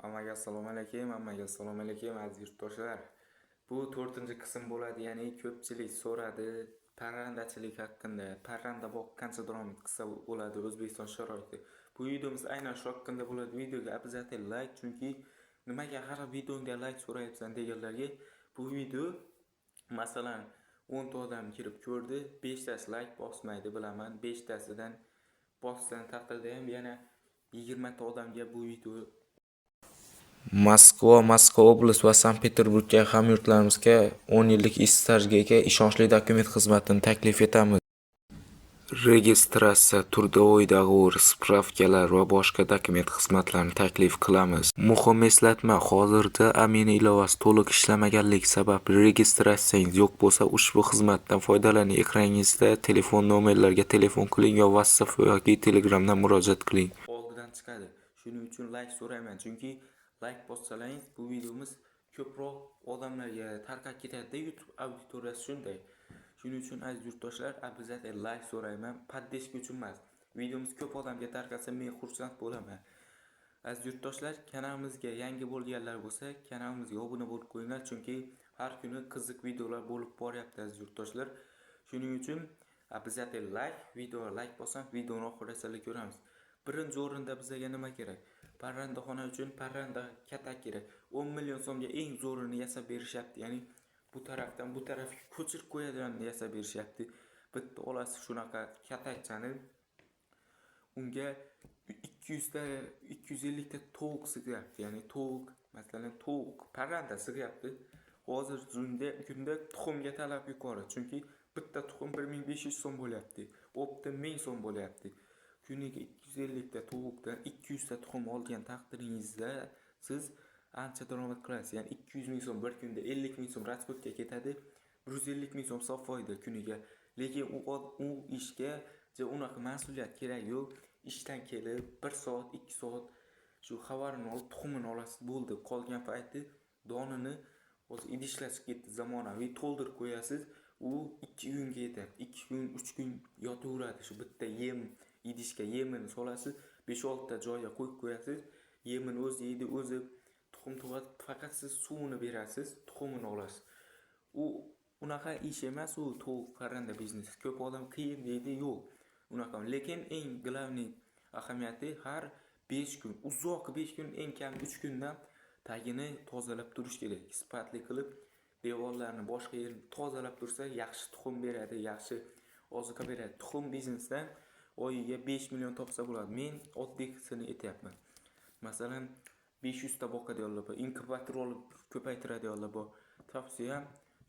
Hammaga assalomu alaykum, hammaga assalomu alaykum, aziz yurtdoshlar. Bu to'rtinchi qism bo'ladi, ya'ni ko'pchilik so'radi parrandachilik haqida, parranda boqib qancha daromad qilsa bo'ladi O'zbekiston sharoitida. Bu videomiz aynan shu haqida bo'ladi. Videoga обязательно like, chunki nimaga har videongda like so'rayapsan deganlarga bu video, masalan, 10 ta odam kirib ko'rdi, 5 tasi like bosmaydi, bilaman. 5 tasidan bosgan taqdirda ham yana 20 ta odamga bu video. Moskva, Moskva oblast va Sankt-Peterburgdagi hamyurtlarimizga 10 yillik ish stajiga ega ishonchli dokument xizmatini taklif etamiz. Registratsiya, трудовой договор, справка lar va boshqa dokument xizmatlarini taklif qilamiz. Muhim eslatma: hozirda Amina ilovasi to'liq ishlamaganligi sababli registratsiyangiz yo'q bo'lsa, ushbu xizmatdan foydalaning. Ekraningizda telefon nomerlarga telefon qiling yo WhatsApp yoki Telegramdan murojaat qiling. Oldidan chiqadi. Shuning uchun like so'rayman, chunki like bossalaringiz, bu videomiz ko'proq odamlarga tarqab ketadi. YouTube auditoriyasi shunday. Shuning uchun, aziz yurtdoshlar, обязательно like so'rayman. Поддержка uchun emas. Videomiz ko'p odamga tarqalsa, men xursand bo'laman. Aziz yurtdoshlar, kanalimizga yangi bo'lganlar bo'lsa, kanalimizga obuna bo'lib qo'yinglar, chunki har kuni qiziq videolar bo'lib boryapti, aziz yurtdoshlar. Shuning uchun обязательно like, videoga like bosam, videoni oxirigacha ko'ramiz. Birinchi o'rinda bizga nima kerak? Parrandaxona uchun parranda katak kerak. 10 million so'mga eng zo'rini yasab berishyapti. Ya'ni bu tarafdan bu tarafga ko'chirib qo'yadiganini yasab berishyapti. Bitta olasiz shunaqa katakchani. Unga 200 ta, 250 ta tovuq sig'yapti. Ya'ni tovuq, masalan, tovuq parranda sig'yapti. Hozir kunda tuxumga talab yuqori. Chunki bitta tuxum 1500 so'm bo'lyapti. Оптом 1000 so'm bo'lyapti. Kuniga 250 ta tovuqdan 200 ta tuxum olgan taqdiringizda siz ancha daromad qilasiz. Ya'ni 200 ming so'm bir kunda, 50 ming so'm расход ga ketadi. 150 ming so'm sof foyda kuniga. Lekin u ishga unaqa mas'uliyat kerak yo'q. Ishdan kelib 1 soat, 2 soat shu xabarini olib, tuxumini olasiz, bo'ldi. Qolgan payti donini, hozir idishlar chiqib ketdi zamonaviy, to'ldirib qo'yasiz. U 2 kunga yetadi. 2 kun, 3 kun yotaveradi. Shu bitta yem idishga yemini solasiz, 5-6 ta joyga qo'yib qo'yasiz. Yemini o'zi yeydi, o'zi tuxum tug'adi. Faqat siz suvini berasiz, tuxumini olasiz. U unaqa ish emas u tovuq parranda biznesi. Ko'p odam qiyin deydi, yo'q. Unaqa. Lekin eng главный ahamiyati, har 5 kun, uzoq 5 kun, eng kam 3 kundan tagini tozalab turish kerak. Sifatli qilib devorlarni, boshqa yerini tozalab tursa, yaxshi tuxum beradi, yaxshi oziqa beradi. Tuxum biznesdan oyiga 5 million topsa bo'ladi. Men oddiysini aytyapman. Masalan, 500 ta boqadiganlar bor, inkubator olib ko'paytiradiganlar bor. Tavsiyam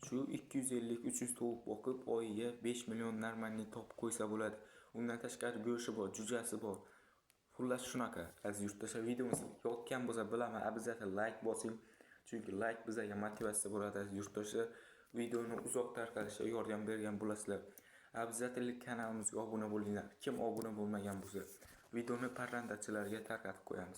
shu, 250-300 tovuq boqib, oyiga 5 million нормальный topib qo'ysa bo'ladi. Undan tashqari go'shti bor, jo'jasi bor. Xullas, shunaqa. Aziz yurtdoshlar, videomiz yoqqan bo'lsa, bilaman, обязательно like bosing. Chunki like bizga motivatsiya bo'ladi, aziz yurtdoshlar. Videoni uzoq tarqalishiga yordam bergan bo'lasizlar. Обязательно kanalimizga obuna bo'linglar. Kim obuna bo'lmagan bo'lsa, videoni parrandachilarga tarqatib qo'yamiz.